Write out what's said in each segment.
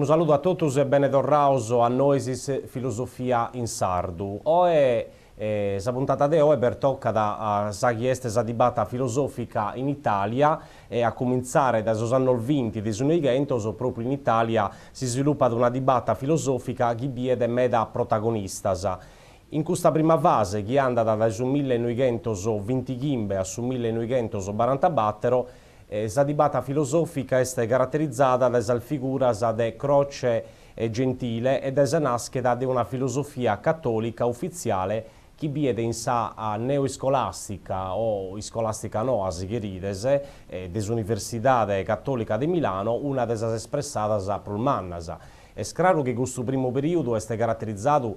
saludu a totus e bene torrados a Noesis Filosofia in Sardu. Oe sa puntata de oe pertocat a sa chi est sa dibata filosòfica in Itàlia e a cumintzare dae sos annos binti de su Noighentos, pròpriu in Itàlia si svilupat una dibata filosòfica chi biet meda protagonistas. In custa prima fase, chi andat dae su millenoighentosbintighimbe a su millenoighentosbarantabàtero, sa dibata filosòfica est caraterizada dae sas figuras de Croce e Gentile e dae sa nàschida de una filosofia catòlica ufitziale chi biet in sa neoiscolàstica, o iscolàstica noa si cherides, de s'Universidade Catòlica de Milano una de sas espressadas prus mannas. Est craru chi custu primu perìodu est caraterizadu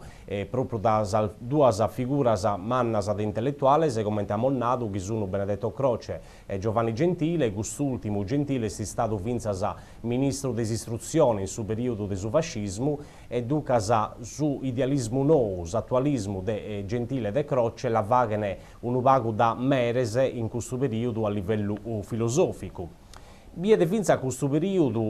pròpriu da sas duas figuras mannas de intelletuales, comente amus nadu, chi sun Benedetto Croce e Giovanni Gentile, cust'ùltimu Gentile est istadu fintzas ministru de s'istrutzione in su perìodu de su fascismu e duncas su idealismu nou, s'atualismu de Gentile e de Croce la faghen unu pagu da meres in custu perìodu a livellu filosòficu. Biet fintzas custu perìodu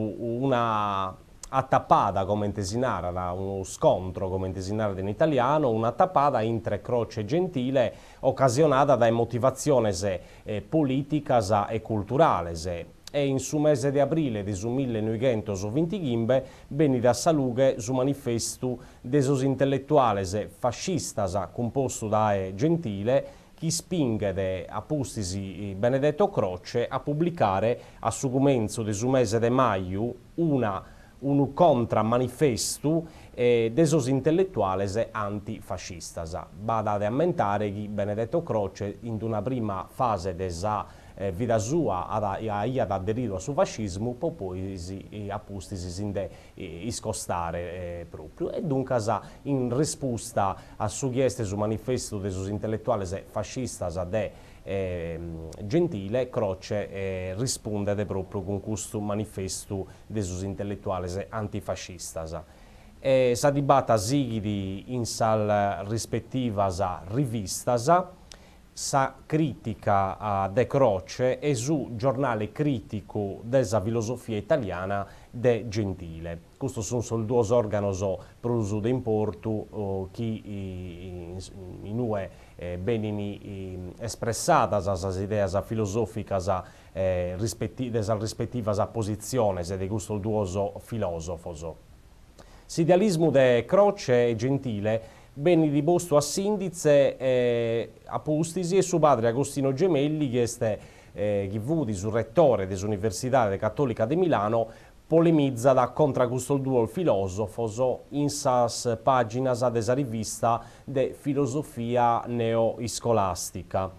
una atapada, comente si narat, unu scontro, comente si narat in italianu, un'atapada intre Croce e Gentile ocasionada dae motivatziones polìticas e culturales e in su mese de abrile de su millenoighentosbintighimbe benit a sa lughe su manifestu de sos intelletuales fascistas cumpostu dae Gentile chi ispinghet a pustis Benedetto Croce a publicare a su cumentzu de su mese de maju una unu contra-manifestu de sos intelletuales antifascistas. B'at de ammentare chi Benedetto Croce in una prima fase de sa vida sua at aiat aderidu a su fascismu po poi a pustis si nde iscostare pròpriu e duncas in respusta a su chi est su manifestu de sos intelletuales fascistas de Gentile, Croce rispundet pròpriu cun custu manifestu de sos intelletuales antifascistas. E sa dibata sighit in sas rispetivas rivistas, sa Critica de Croce e su Giornale Criticu de sa Filosofia Italiana de Gentile. Custos sunt sos duos òrganos prus de importu chi in ue benint espressadas sas ideas filosòficas de sas rispetivas positziones de custos duos filòsofos. S'idealismu de Croce e Gentile benit postu a s'ìnditze a pustis e su padre Agostino Gemelli chi est chi fut su retore de s'Universidade Catòlica de Milano polemizat contra custos duos filòsofos in sas pàginas de sa rivista de filosofia neoiscolàstica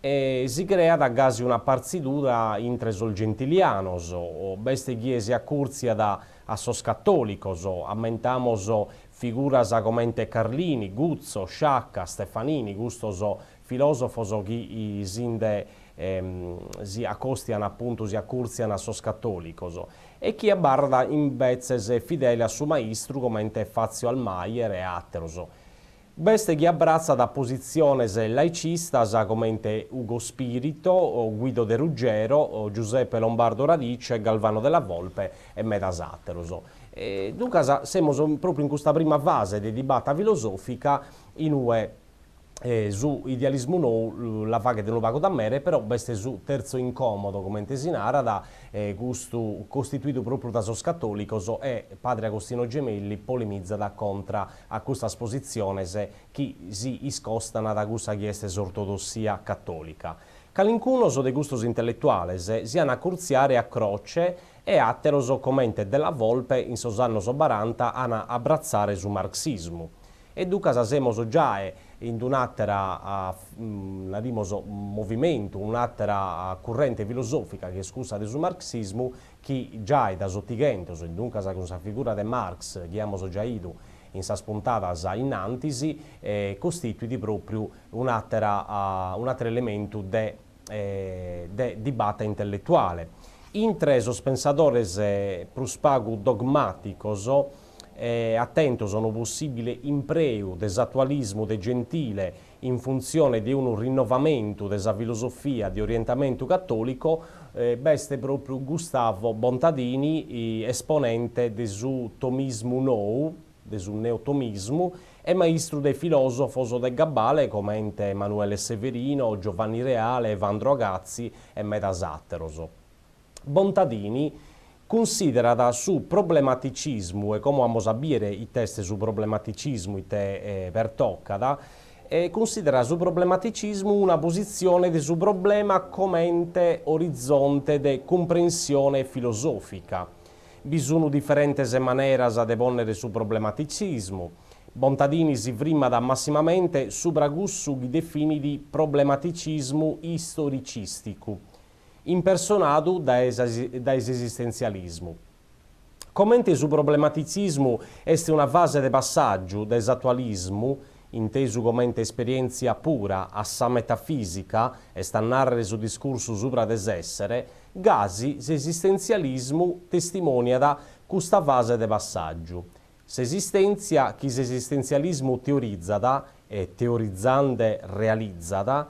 E si creat gasi una partzidura intre sos gentilianos, b'est chie si acùrtziat a sos catòlicos, ammentamos figuras comente Carlini, Guzzo, Sciacca, Stefanini, custos filòsofos chi si nde si acòstian apuntu si acùrtzian a sos catòlicos, e chie abarrat imbetzes fidele a su maistru comente Fazio Almayer e àteros. B'est chi abbratzat positziones laicistas comente Ugo Spirito, Guido De Ruggiero, Giuseppe Lombardo Radice, Galvano della Volpe e medas àteros. Duncas semus pròpriu in custa prima fase de dibata filosòfica in ue su idealismu nou la faghet unu pagu da mere, però b'est su terzo incomodo, comente si narat, custu costituidu pròpriu da sos catòlicos e padre Agostino Gemelli polemizat contra a custas positziones chi si iscostan da cussa chi est s'ortodossia catòlica. Calincunos de custos intelletuales si an a acurtziare a Croce e àteros comente Della Volpe in sos annos baranta an a abbratzare su marxismu. E duncas semus giai in un'àtera, narimus, movimentu, un'àtera currente filosòfica chi est cussa de su marxismu chi giai da s'Otighentos, e duncas cun sa figura de Marx chi amus giai 'idu in sas puntadas innantis, costituit pròpriu un'àtera un'àteru elementu de de dibata intelletuale. Intre sos pensadores prus pagu dogmàticos, atentos a unu possìbile impreu de s'atualismu de Gentile. in funtzione de unu rinnovamentu de sa filosofia de orientamentu catòlicu b'est pròpriu Gustavo Bontadini, esponente de su tomismu nou, de su neotomismu, e maistru de filòsofos de gabbale comente Emanuele Severino, Giovanni Reale, Evandro Agazzi e medas àteros. Bontadini cunsìderat su problematicismu, e como amus a bìdere ite est su problematicismu, ite pertocat, cunsìderat su problematicismu una positzione de su problema comente orizonte de cumprensione filosòfica. Bi sun diferentes maneras de pònnere su problematicismu. Bontadini si frimmat massimamente subra cussu chi definit problematicismu istoricìsticu, impersonadu dae s'esistentzialismu. Comente su problematitzismu est una fase de passàgiu dae s'atualismu, intesu comente esperièntzia pura, a sa metafìsica, est a nàrrere su discursu subra de s'èssere, gasi s'esistentzialismu testimòniat custa fase de passàgiu. S'esistèntzia chi s'esistentzialismu teorizat, e teorizande realizat,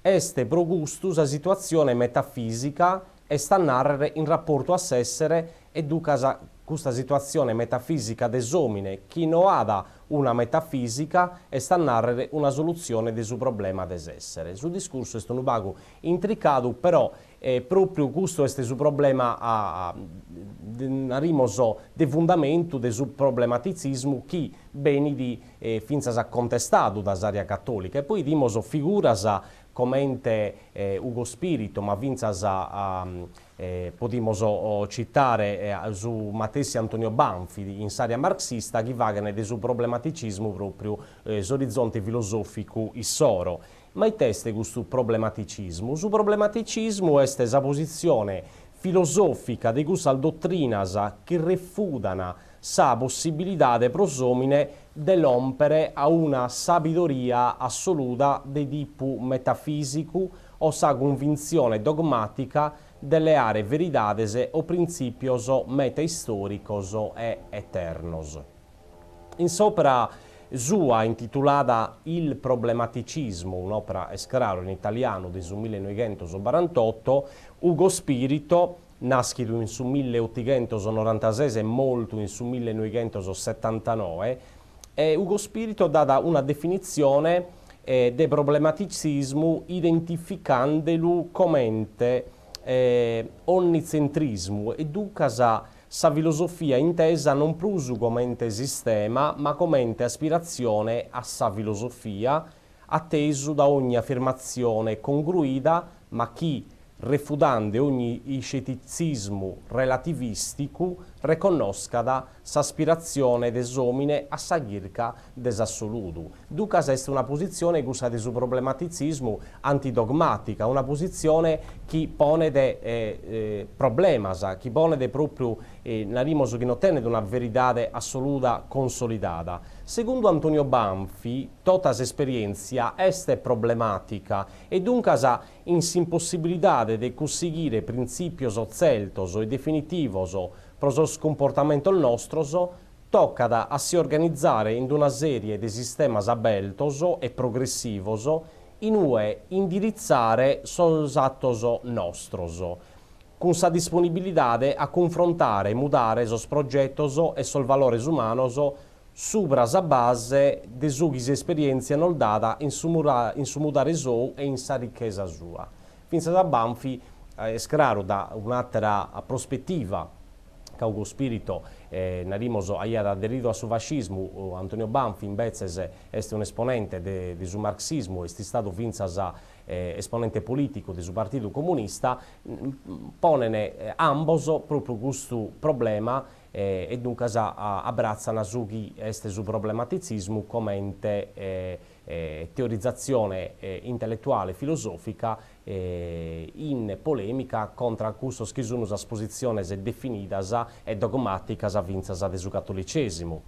est pro custu sa situatzione metafìsica, est a nàrrere in raportu a s'èssere e ducas custa situatzione metafìsica de s'òmine chi no at una metafìsica, est a nàrrere una solutzione de su problema de s'èssere. Su discursu est unu pagu intricadu, però pròpriu custu est su problema, narimos, de fundamentu de su problematitzismu chi benit fintzas contestadu da s'àrea catòlica e poi 'idimos figuras comente Ugo Spirito, ma fintzas podimos citare su matessi Antonio Banfi in s'àrea marxista chi faghen de su problematicismu pròpriu s'orizonte filosòficu issoro. Ma ite est custu problematicismu? Su problematicismu est sa positzione filosòfica de cussas dotrinas chi refudan sa possibilidade pro s'òmine de lòmpere a una sabidoria assoluda de tipu metafìsicu o sa cunvintzione dogmàtica de leare veridades o printzìpios metaistòricos e eternos. In s'òpera sua intitulada Il problematicismo, un'òpera, est craru, in italianu de su millenoighentos-barantotto, Ugo Spirito, nàschidu in su milleotighentos-norantases e mortu in su millenoighentos-setantanoe, Ugo Spirito dat una definitzione de problematitzismu identificandelu comente onnitzentrismu e duncas Sa filosofia intesa non prus comente sistema ma comente aspiratzione a sa filosofia, atesu da ogni afirmatzione congruida ma chi, refudande ogni iscetitzismu relativìsticu, reconnoscat s'aspiratzione de s'òmine a sa chirca de s'assoludu. Ducas est una positzione, cussa de su problematitzismu, antidogmàtica, una positzione chi ponet problemas, chi ponet pròpriu, narimos chi no tenet una veridade assoluda consolidada. Segundu Antonio Banfi, tota s'esperièntzia est problemàtica e duncas in s'impossibilidade de cunsighire printzìpios tzeltos e definitivos pro sos cumportamentos nostros, Tocat a si organizare in una sèrie de sistemas abertos e progressivos in ue indiritzare sos atos nostros, cun sa disponibilidade a cunfrontare e mudare sos progetos e sos valores umanos subra sa base de su chi s'esperièntzia nos dat in su mudare sou e in sa richesa sua. Fintzas a Banfi, est craru, da un'àtera prospetiva, ca Ugo Spirito, narimos, aiat aderidu a su fascismu, Antonio Banfi imbetzes est un'esponente de su marxismu, est istadu fintzas esponente polìticu de su Partidu Comunista, ponen ambos pròpriu custu problema e duncas abratzan su chi est su problematitzismu comente teorizatzione intelletuale filosòfica in polèmica contra cussos chi sun sas positziones definidas e dogmàticas fintzas de su catolicèsimu.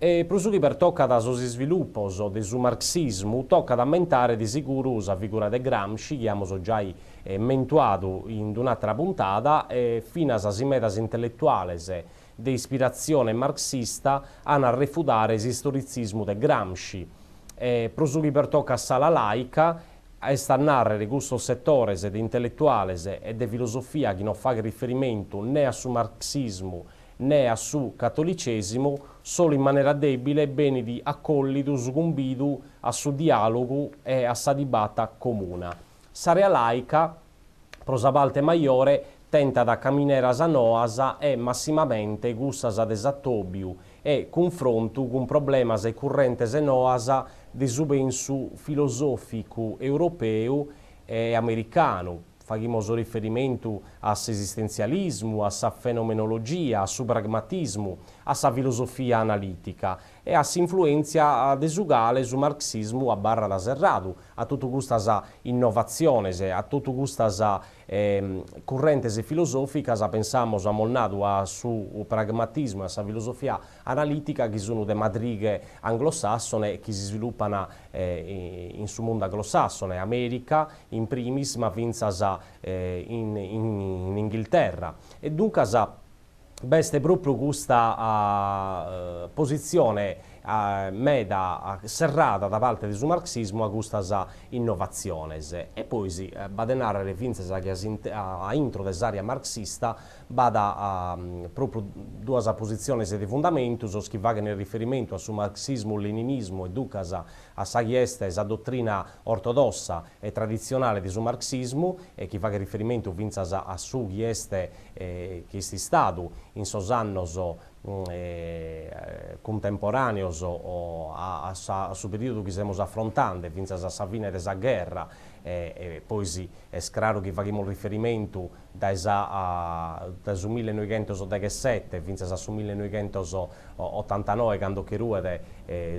E pro su chi pertocat sos isvilupos de su marxismu tocat a ammentare de seguru sa figura de Gramsci chi amus giai mentuadu in un'àtera puntada e finas si medas intelletuales de ispiratzione marxista an a refudare s'istoritzismu de Gramsci. Pro su chi pertocat s'ala làica, est a nàrrere cussos setores de intelletuales e de filosofia chi non faghet riferimentu ne a su marxismu ne a su catolicèsimu, solu in manera dèbile benit acollidu su cumbidu a su diàlogu e a sa dibata comuna. S'àrea làica, pro sa parte majore, tentat camineras noas e massimamente cussas de s'atòbiu e cunfrontu cun problemas e currentes noas de su pensu filosòficu europeu e americanu, Faghimus riferimentu a s'esistentzialismu, a sa fenomenologia, a su pragmatismu, a sa filosofia analìtica e a s'influèntzia de su cale su marxismu abarrat serradu a totu custas innovatziones, a totu custas currentes filosòficas, pensamus, amus nadu, a su pragmatismu e a sa filosofia analìtica chi sun de madrighe anglosassone e chi s'isvilupan in su mundu anglosassone, Amèrica in primis ma fintzas in Inghilterra. E duncas b'est pròpriu custa positzione meda serrada da parte de su marxismu a custas innovatziones. E pois b'at de nàrrere fintzas chi a intro de s'àrea marxista B'at pròpriu duas positziones de fundamentu, sos chi faghent riferimentu a su marxismu-leninismu e duncas a sa chi est sa dotrina ortodossa e traditzionale de su marxismu e chi faghet riferimentu fintzas a su chi est chi est istadu in sos annos cuntemporàneos a su perìodu chi semus afrontende fintzas a sa fine de sa gherra e pois est craru chi faghimus riferimentu dae sa dae su millenoighentosdeghessete fintzas a su millenoighentosotantanoe cando che ruet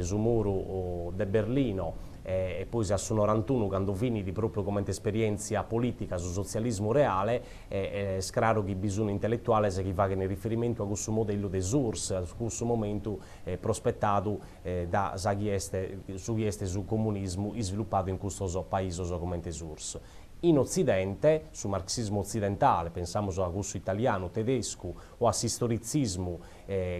su muru de Berlino e pois a su norantunu cando finit propriu comente esperientzia politica su sotzialismu reale est craru chi bi sun intelletuales chi faghen riferimentu a cussu modellu de s'URSS a cussu momentu prospetadu da sa chi est su chi est su comunismu isvilupadu in custos paisos comente s'URSS. In Otzidente, su marxismu otzidentale, pensamus a cussu italianu, tedescu o a s'istoritzismu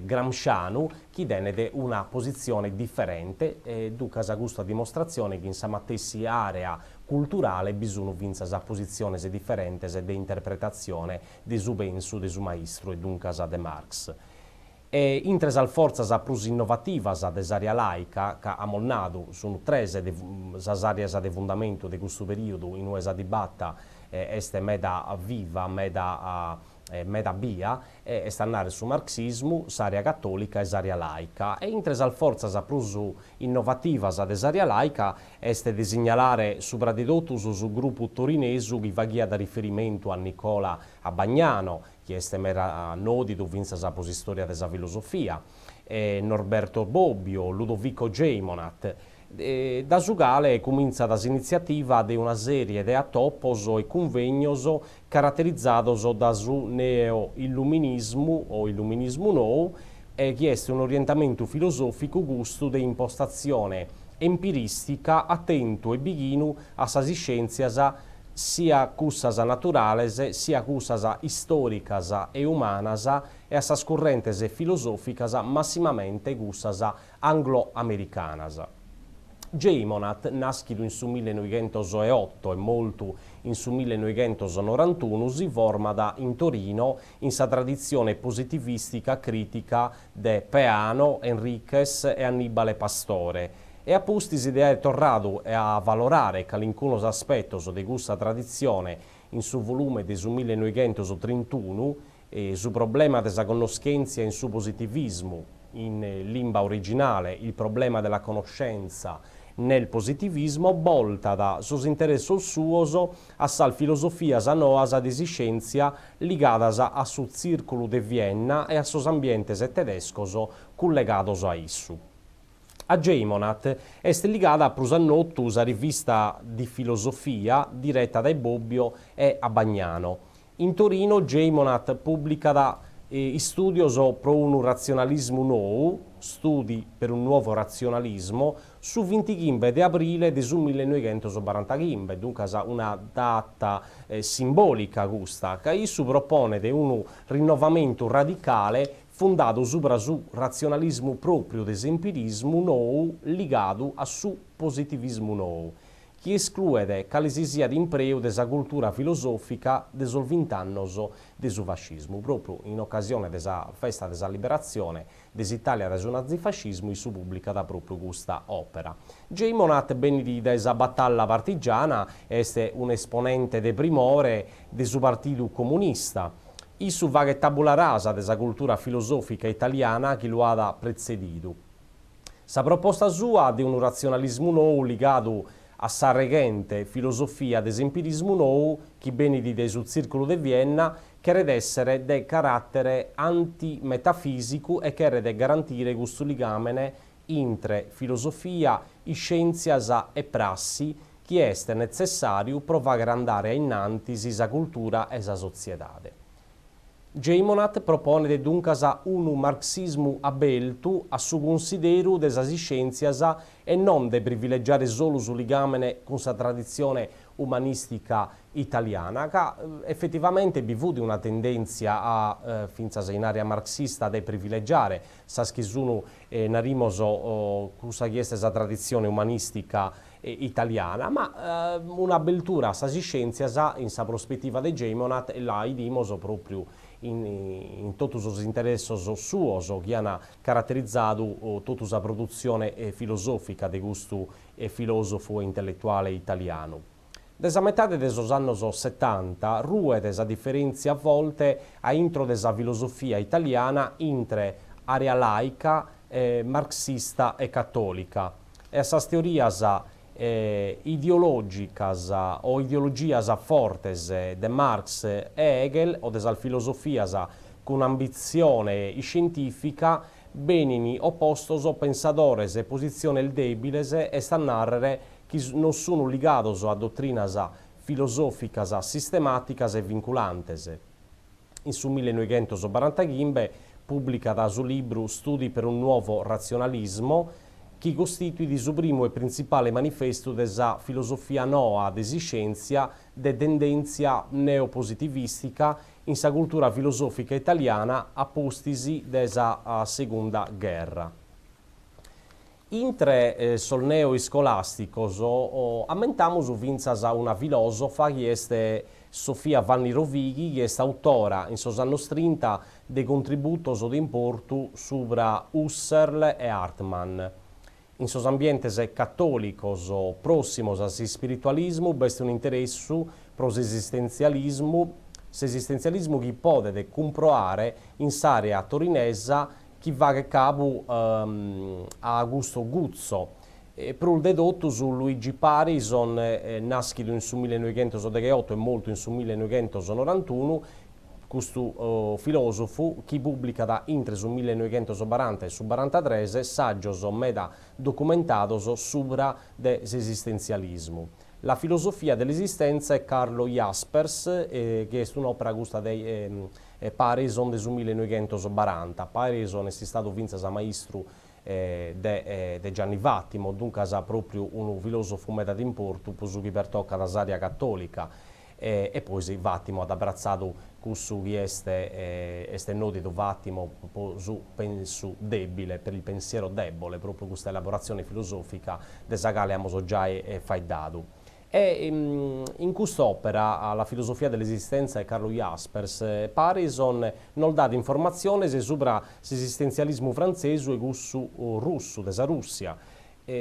gramscianu, chi tenet una positzione diferente, e duncas custu a dimostratzione chi in sa matessi àrea culturale bi sun fintzas positziones diferentes de interpretatzione de su pensu de su maistru e duncas de Marx. E intre sas fortzas prus innovativas de s'àrea làica, ca amus nadu, sunt tres de sas àreas de fundamentu de custu perìodu in ue sa dibata est meda viva, meda meda bia, est a nàrrere su marxismu, s'àrea catòlica e s'àrea làica. E intre sas fortzas prus innovativas de s'àrea làica est de signalare subra de totus su grupu torinesu chi faghiat riferimentu a Nicola Abbagnano, chi est meda nòdidu fintzas pro s'istòria de sa filosofia, Norberto Bobbio, Ludovico Geymonat, da su cale cumintzat s'initziativa de una sèrie de atopos e cunvegnos caraterizados da su neo-illuminismu o illuminismu nou, chi est un'orientamentu filosòficu custu de impostatzione empirìstica atentu e bighinu a sas iscièntzias sia cussas naturales, sia cussas istòricas e umanas e a sas currentes filosòficas, massimamente cussas anglo-americanas. Geymonat, nàschidu in su millenoighentosoto e mortu in su millenoighentosnorantunu, si format in Torino in sa traditzione positivìstica crìtica de Peano, Enriques e Annibale Pastore e a pustis de aer torradu a avalorare calincunos aspetos de cussa traditzione in su volume de su millenoighentostrintunu, Su problema de sa connoschèntzia in su positivismu, in limba originale, Il problema della conoscenza nel positivismo, boltat sos interessos suos a sas filosofias noas de s'iscièntzia ligadas a su Tzìrculu de Vienna e a sos ambientes tedescos cullegados a issu. A Geymonat est ligada prus a notu sa rivista Di Filosofia direta dae Bobbio e Abbagnano. In Torino Geymonat pùblicat Istùdios pro unu ratzionalismu nou, Studi per un nuovo razionalismo, su bintighimbe de abrile de su millenoighentosbarantachimbe, duncas una data simbòlica custa, ca issu proponet unu rinnovamentu radicale. fundadu subra su ratzionalismu pròpriu de s'empirismu nou ligadu a su positivismu nou, chi escluet cale si siat impreu de sa cultura filosòfica de sos vint'annos de su fascismu. Pròpriu in ocasione de sa festa de sa liberatzione de s'Itàlia dae su nazifascismu issu pùblicat pròpriu custa òpera. Geymonat benit dae sa batalla partigiana e est un'esponente de primore de su Partidu Comunista. Issu faghet tabula rasa de sa cultura filosòfica italiana chi lu at pretzedidu. Sa proposta sua de unu ratzionalismu nou ligadu a sa reghente filosofia de s'empirismu nou chi benit dae su Tzìrculu de Vienna cheret èssere de caràtere antimetafìsicu e cheret garantire custu ligàmene intre filosofia, iscièntzias e prassi chi est netzessàriu pro fàghere andare a innantis sa cultura e sa sotziedade. Geymonat proponet duncas unu marxismu abeltu a su cunsideru de sas iscièntzias e non de privilegiare solu su ligàmene cun sa traditzione umanìstica italiana, ca efetivamente bi fut una tendèntzia a, fintzas in àrea marxista, de privilegiare sas chi sun, narimos, cussa chi est sa traditzione umanìstica italiana, ma un'abeltura a sas iscièntzias in sa prospetiva de Geymonat la 'idimos pròpriu in in totu sos interessos suos chi an caraterizadu totu sa produtzione filosòfica de custu filòsofu e intelletuale italianu. De sa metade de sos annos setanta ruet sa diferèntzia forte a intro de sa filosofia italiana intre àrea làica, marxista e catòlica e a sas teorias ideològicas o ideologias fortes de Marx e Hegel o de sas filosofias cun ambitzione iscientìfica benin opostos pensadores e positziones dèbiles, est a nàrrere chi non sun ligados a dotrinas filosòficas sistemàticas e vinculantes. In su millenoighentos-barantachimbe pùblicat su libru Studi per un nuovo razionalismo, chi costituit su primu e printzipale manifestu de sa filosofia noa de s'iscièntzia de tendèntzia neopositivìstica in sa cultura filosòfica italiana a pustis de sa segunda gherra. Intre sos neoiscolàsticos ammentamus fintzas una filòsofa chi est Sofia Vanni Rovighi chi est autora in sos annos trinta de contributos de importu subra Husserl e Hartmann. In sos ambientes catòlicos pròssimos a s'ispiritualismu b'est un'interessu pro s'esistentzialismu, s'esistentzialismu chi podet cumproare in s'àrea torinesa chi faghet cabu a Augusto Guzzo, e prus de totus Luigi Parison, nàschidu in su millenoighentos-degheoto e mortu in su millenoighentos-norantunu, custu filòsofu chi pùblicat intre su millenoighentos-baranta e su barantatres sàgios meda documentados subra de s'esistentzialismu. La filosofia dell'esistenza e Carlo Jaspers, chi est un'òpera custa de Parison de su millenoighentos-baranta. Parison est istadu fintzas maistru de Gianni Vattimo, duncas pròpriu unu filòsofu meda de importu pro su chi pertocat s'àrea catòlica. E pois Vattimo at abbratzadu cussu chi est est nòdidu Vattimo pro su pensu dèbile, per il pensiero debole, pròpriu custa elaboratzione filosòfica de sa cale amus giai faeddadu. E in cust'òpera, La filosofia dell'esistenza 'e Carlo Jaspers, Parison nos dat informatziones subra s'esistentzialismu frantzesu e cussu russu, de sa Rùssia.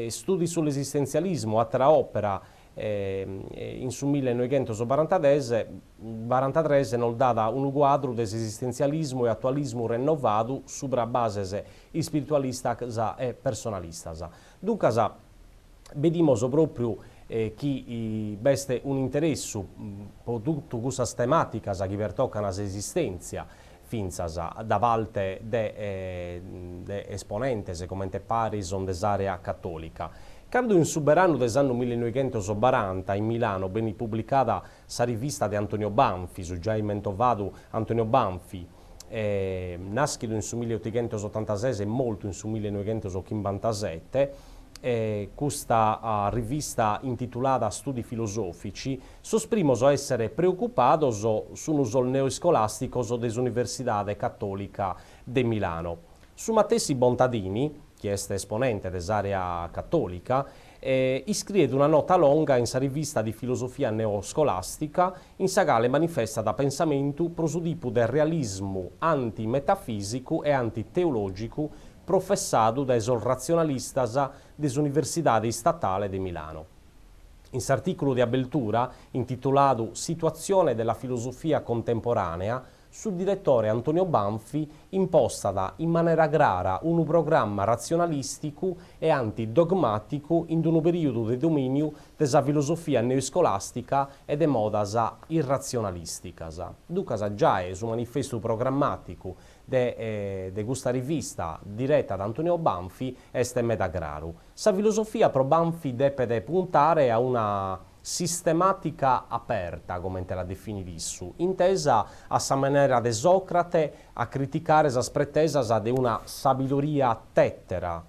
Studi sull'esistenzialismo, àtera òpera, in su millenoighentos-barantatres nos dat unu cuadru de s'esistentzialismu e atualismu rennovadu subra bases ispiritualistas e personalistas. Duncas, Bidimos pròpriu chi b'est un'interessu pro totu cussas temàticas chi pertocan s'esistèntzia, fintzas da parte de de esponentes comente Parison de s'àrea catòlica. Cando in su beranu de s'annu millenoighentos-baranta in Milano benit publicada sa rivista de Antonio Banfi, su giai mentovadu Antonio Banfi, nàschidu in su milliotighentos-otantases e mortu in su millenoighentos-chimbantasete, custa rivista intitulada Studi filosofici, sos primos a èssere preocupados sunt sos neoiscolàsticos de s'Universidade Catòlica. de Milano. Su matessi Bontadini, chi est esponente de s'àrea catòlica, iscriet una nota longa in sa rivista di filosofia neoscolastica in sa cale manifestat pensamentu pro su tipu de realismu antimetafìsicu e antiteològicu professadu dae sos ratzionalistas de s'Universidade Istatale de Milano. In s'artìculu de abeltura, intituladu Situazione della filosofia contemporanea, Su diretore Antonio Banfi impostat in manera crara unu programma ratzionalìsticu e antidogmàticu in unu perìodu de domìniu de sa filosofia neoiscolàstica e de modas irratzionalìsticas. Duncas giai su manifestu programmàticu de de custa rivista direta da Antonio Banfi est meda craru. Sa filosofia pro Banfi depet puntare a una Sistemàtica aperta, comente la definit issu, intesa a sa manera de Sòcrate a criticare sas pretesas de una sabidoria tètera,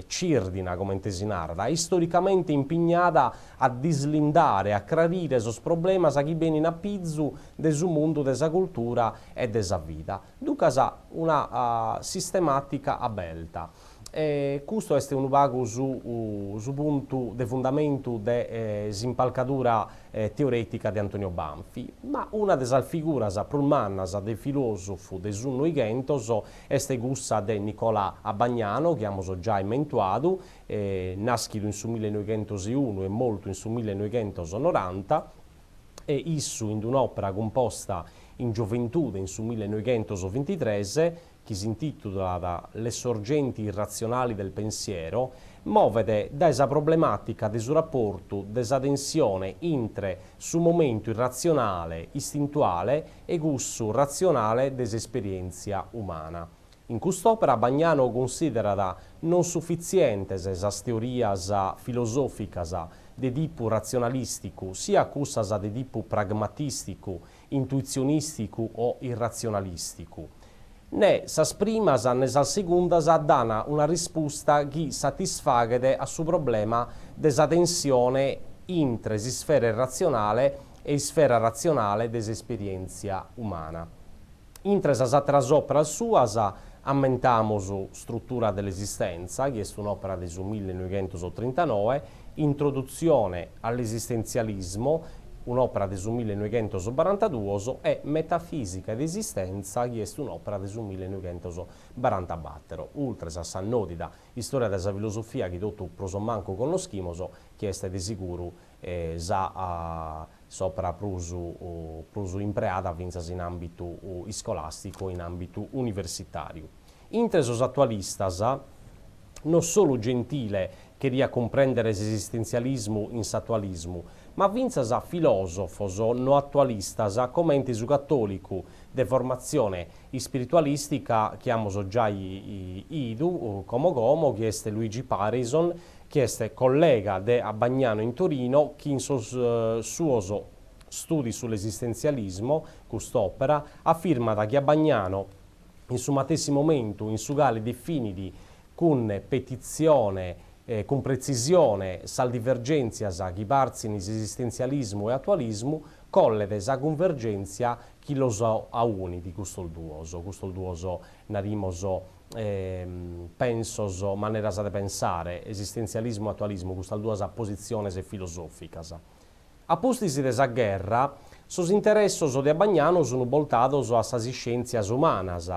cìrdina, comente si narat, istoricamente impignada a dislindare, a crarire sos problemas chi benin a pizu de su mundu de sa cultura e de sa vida. Duncas una sistemàtica aberta. E custu est unu pagu su su puntu de fundamentu de s'impalcadura teorètica de Antonio Banfi. Ma una de sas figuras prus mannas de filòsofu de su Noighentos est cussa de Nicola Abbagnano, chi amus giai mentuadu, nàschidu in su millenoighentos e unu e mortu in su millenoighentos noranta, e issu in un'òpera cumposta in gioventude in su millenoighentos bintitres, chi s'intìtulat Le sorgenti irrazionali del pensiero, movet dae sa problemàtica de su raportu de sa tensione intre su momentu irratzionale istintuale e cussu ratzionale de s'esperièntzia umana. In cust'òpera Abbagnano cunsìderat non sufitzientes sas teorias filosòficas de tipu ratzionalìsticu, siat cussas de tipu pragmatìsticu, intuitzionìsticu o irratzionalìsticu. Ne sas primas ne sas segundas dan una rispusta chi satisfaghet a su problema de sa tensione intre s'isfera irratzionale e isfera ratzionale de s'esperièntzia umana. Intre sas àteras òperas suas ammentamus Struttura dell'esistenza, chi est un'òpera de su millenoighentos-trintanoe, Introduzione all'esistenzialismo, un'òpera de su millenoighentos-barantaduos, e Metafisica ed esistenza, chi est un'òpera de su millenoighentos-barantabattero, ultres a sa nòdida Istòria de sa filosofia chi totu prus o mancu connoschimus, chi est de siguru sa s'òpera prus prus impreada fintzas in àmbitu iscolàsticu e in àmbitu universitàriu. Intre sos atualistas, non solu Gentile cheriat cumprèndere s'esistentzialismu in s'atualismu, ma fintzas filòsofos no atualistas comente su catòlicu de formatzione ispiritualìstica chi amus giai 'idu como como, chi est Luigi Pareyson, chi est collega de Abbagnano in Torino, chi in sos suos Studi sull'esistenzialismo, cust'òpera, afirmat chi Abbagnano, in su matessi momentu in su cale definit cun petitzione cun pretzisione sas divergèntzias chi partzin s'esistentzialismu e atualismu, collet sa cunvergèntzia chi los aunit custos duos, custos duos narimos pensos, maneras de pensare, esistentzialismu e atualismu, custas duas positziones filosòficas. A pustis de sa gherra, sos interessos de Abbagnano sunt boltados a sas iscièntzias umanas.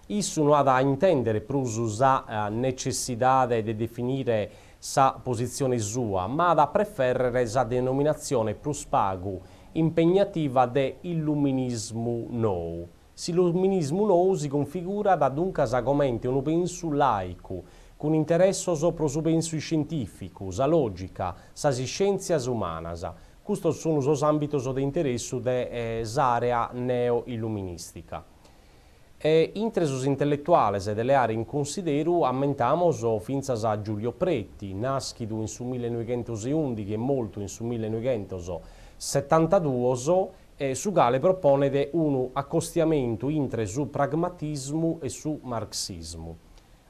Issu no at a intèndere prus sa netzessidade de definire sa positzione sua, ma at a prefèrrere sa denominatzione prus pagu impegnativa de illuminismu nou. S'illuminismu nou si cunfigurat duncas comente unu pensu làicu, cun interessos pro su pensu iscientìficu, sa lògica, sas iscièntzias umanas. Custos sunt sos àmbitos de interessu de s'àrea neo-illuminìstica. E intre sos intelletuales de leare in cunsideru ammentamus fintzas a Giulio Preti, nàschidu in su millenoighentos e ùndighi e mortu in su millenoighentos setantaduos, su cale proponet unu acostiamentu intre su pragmatismu e su marxismu.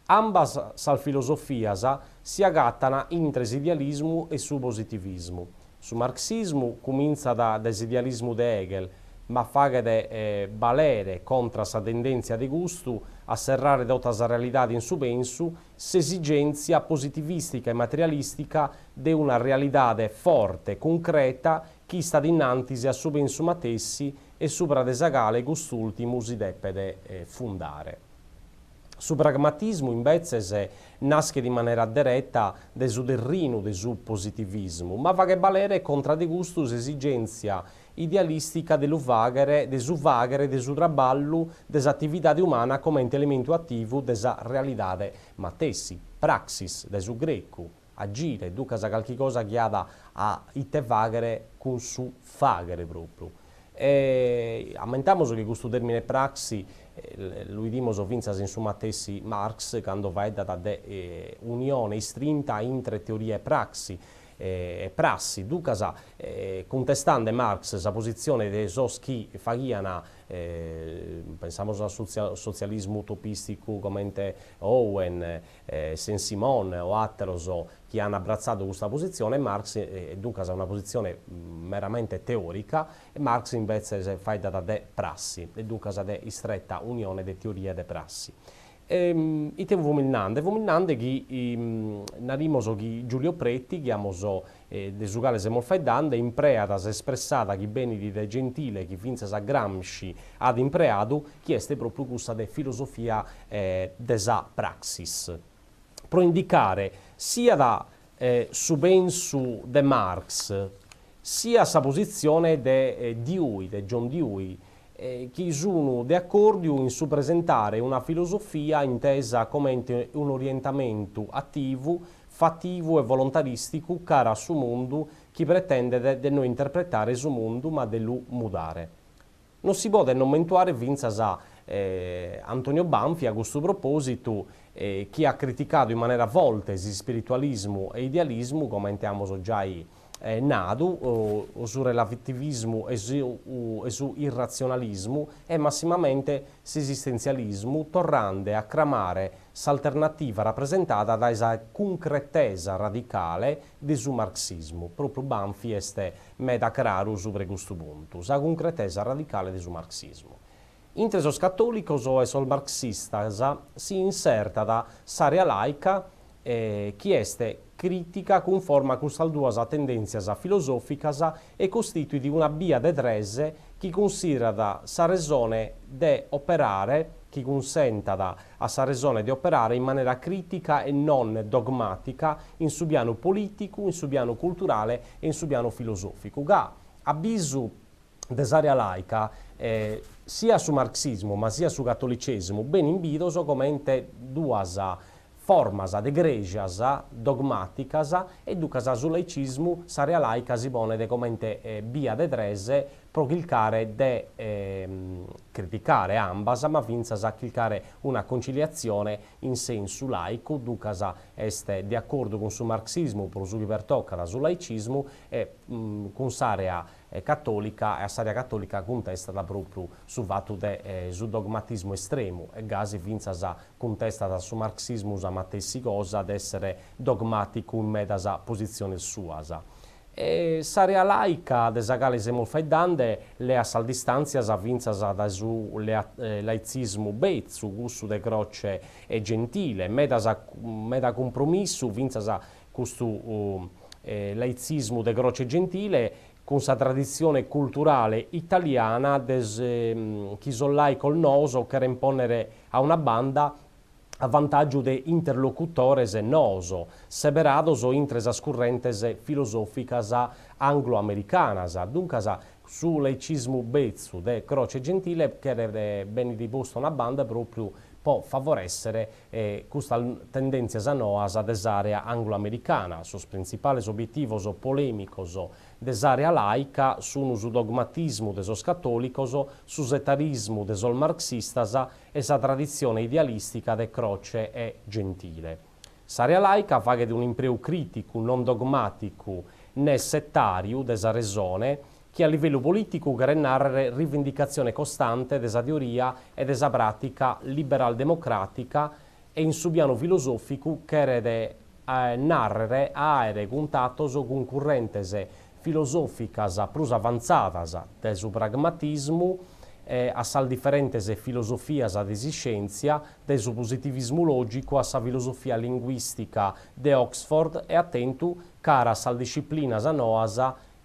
Ambas sas filosofias si agatan intre s'idealismu e su positivismu. Su marxismu cumintzat dae s'idealismu de Hegel. ma faghet balere contra sa tendèntzia de custu a serrare tota sa realidade in su pensu, s'esigèntzia positivìstica e materialìstica de una realidade forte, cuncreta, chi istat in antis a su pensu matessi e subra de sa cale cust'ùltimu si depet fundare. Su pragmatismu, imbetzes, naschet in manera dereta de su terrinu de su positivismu, ma faghet balere contra de custu s'esigèntzia idealìstica de lu fàghere, de su fàghere de su traballu de s'atividade umana comente elementu ativu de sa realidade matessi, praxis, dae su grecu, agire, duncas calchi cosa chi at a ite fàghere cun su fàghere pròpriu. E ammentamus chi custu tèrmine praxi lu 'idimus fintzas in su matessi Marx cando faeddat de unione istrinta intre teoria e praxi, e prassi, duncas cuntestande Marx sa positzione de sos chi faghian, pensamus a su sotzialismu utopìsticu comente Owen, Saint-Simon o àteros chi an abbratzadu custa positzione, Marx, e duncas una positzione meramente teòrica, Marx imbetzes faeddat de prassi, e duncas de istreta unione de teoria e de prassi. Ite fumis nande? Fumis nande chi narimos chi Giulio Preti, chi amus de su cale semus faeddande, impreat s'espressada chi benit de Gentile, chi fintzas a Gramsci at impreadu, chi est propriu cussa de filosofia de sa praxis, pro indicare siat su pensu de Marx, siat sa positzione de Dewey, de John Dewey, chi sun de acòrdiu in su presentare una filosofia intesa comente un'orientamentu ativu, fativu e volontarìsticu cara a su mundu chi pretendet de no interpretare su mundu ma de lu mudare. Non si podet non mentuare fintzas Antonio Banfi a custu propòsitu chi at criticadu in manera forte s'ispiritualismu e idealismu comente amus giai nadu, su relativismu e su irratzionalismu e massimamente s'esistentzialismu torrande a cramare s'alternativa rapresentada dae sa cuncretesa radicale de su marxismu. Pròpriu Banfi est meda craru subra custu puntu, sa cuncretesa radicale de su marxismu. Intre sos catòlicos e sos marxistas si insertat s'àrea làica chi est crìtica cunforma a custas duas tendèntzias filosòficas e costituit una bia de tres chi cunsìderat sa resone de operare chi cunsentat a sa resone de operare in manera crìtica e non dogmàtica in su pianu polìticu, in su pianu culturale e in su pianu filosòficu ca, a bisu de s'àrea làica, siat su marxismu ma siat su catolicèsimu benint bidos comente duas formas de crèsias dogmàticas e duncas su laicismu, s'àrea làica si ponet comente bia de tres pro chircare de criticare ambas ma fintzas a chircare una conciliatzione in sensu làicu, duncas est de acordu cun su marxismu pro su chi pertocat su laicismu e cun s'àrea catòlica e a s'àrea catòlica cuntestat pròpriu su fatu de su dogmatismu estremu e gasi fintzas cuntestat a su marxismu sa matessi cosa de èssere dogmàticu in medas positziones suas. E s'àrea làica de sa cale semus faeddande leat sas distàntzias fintzas dae su laitzismu betzu, cussu de Croce e Gentile, medas meda cumpromissu fintzas Custu laitzismu de Croce e Gentile cun sa traditzione culturale italiana de chi sos làicos noos cherent pònnere a una banda a vantàgiu de interlocutores noos, seberados intre sas currentes filosòficas anglo-americanas. Duncas, su laicismu betzu de Croce e Gentile cheret benit postu a una banda pròpriu po favorèssere custas tendèntzias noas de s'àrea anglo-americana. Sos printzipales obietivos polèmicos de s'àrea làica sun su dogmatismu de sos catòlicos, su setarismu de sos marxistas e sa traditzione idealìstica de Croce e Gentile. S'àrea làica faghet un'impreu crìticu, non dogmàticu, ne setàriu de sa resone, chi a livellu polìticu cheret nàrrere rivindicatzione costante de sa teoria e de sa pràtica liberal-democràtica e in su pianu filosòficu cheret nàrrere a àere cuntatos cun currentes. filosòficas prus avantzadas, dae su pragmatismu a sas diferentes filosofias de s'iscièntzia, dae su positivismu lògicu a sa filosofia linguìstica de Oxford e at tentu cara a sas disciplinas noas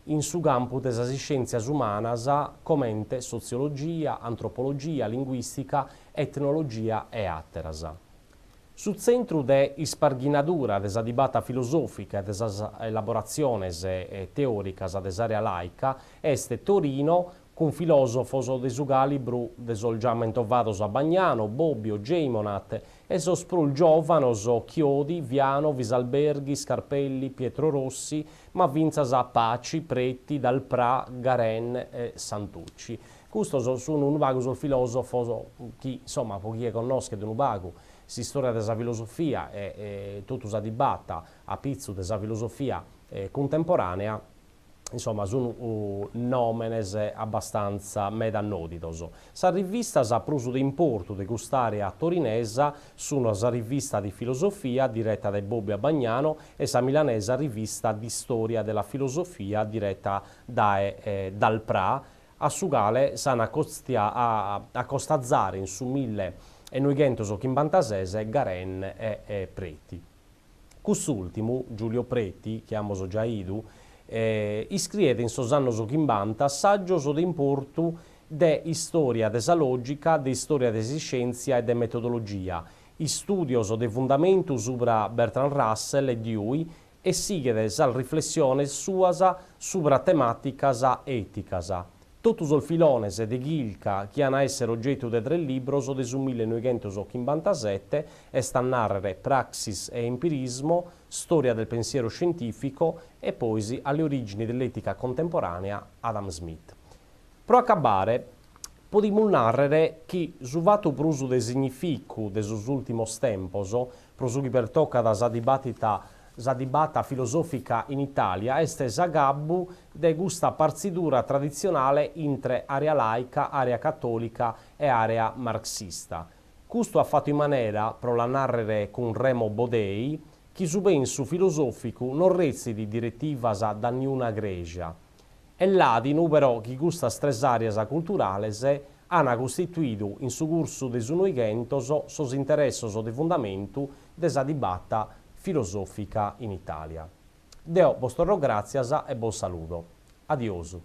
in su campu de sas iscièntzias umanas comente sotziologia, antropologia, linguìstica, etnologia e àteras. Su tzentru de isparghinadura de sa dibata filosòfica e de sas elaboratziones teòricas de s'àrea làica est Torino cun filòsofos de su càlibru de sos già mentovados Abbagnano, Bobbio, Geymonat e sos prus giòvanos Chiodi, Viano, Visalberghi, Scarpelli, Pietro Rossi, ma fintzas Paci, Preti, Dal Pra, Garin e Santucci. Custos sun unu pagu sos filòsofos chi, insomma, pro chie connoschet unu pagu s'istòria de sa filosofia e totu sa dibata a pitzu de sa filosofia cuntemporànea, insomma, sun nòmenes abbastantza meda nòdidos. Sas rivistas prus de importu de cust'àrea torinesa sun sa Rivista di Filosofia, direta dae Bobbio Abbagnano, e sa milanesa Rivista di Storia della Filosofia, direta dae Dal Pra, a su cale s'an a acostazare in su millenoighentoschimbantases Garin e Preti. Cust'ùltimu, Giulio Preti, chi amus giai 'idu, iscriet in sos annos chimbanta sàgios de importu de istòria de sa lògica, de istòria de s'iscièntzia e de metodologia, istùdios de fundamentu subra Bertrand Russell e Dewey e sighet sas riflessiones suas subra temàticas èticas. Totu sos filones de chirca chi an a èssere ogetu de tres libros de su millenoighentoschimbantasete, est a nàrrere Praxis e empirismo, Storia del pensiero scientifico e pois Alle origini dell'etica contemporanea, Adam Smith. Pro acabare, podimus nàrrere chi su fatu prus de significu de sos ùltimos tempos, pro su chi pertocat sa dibàtita sa dibata filosòfica in Itàlia, est s'agabbu de custa partzidura traditzionale intre àrea làica, àrea catòlica e àrea marxista. Custu at fatu in manera, pro la nàrrere cun Remo Bodei, chi su pensu filosòficu non retzit diretivas da niuna crèsia. Est làdinu però chi custas tres àreas culturales an costituidu in su cursu de su Noighentos sos interessos de fundamentu de sa dibata filosòfica in Itàlia. Deo bos torro gràtzias e bos saludo. Adiosu.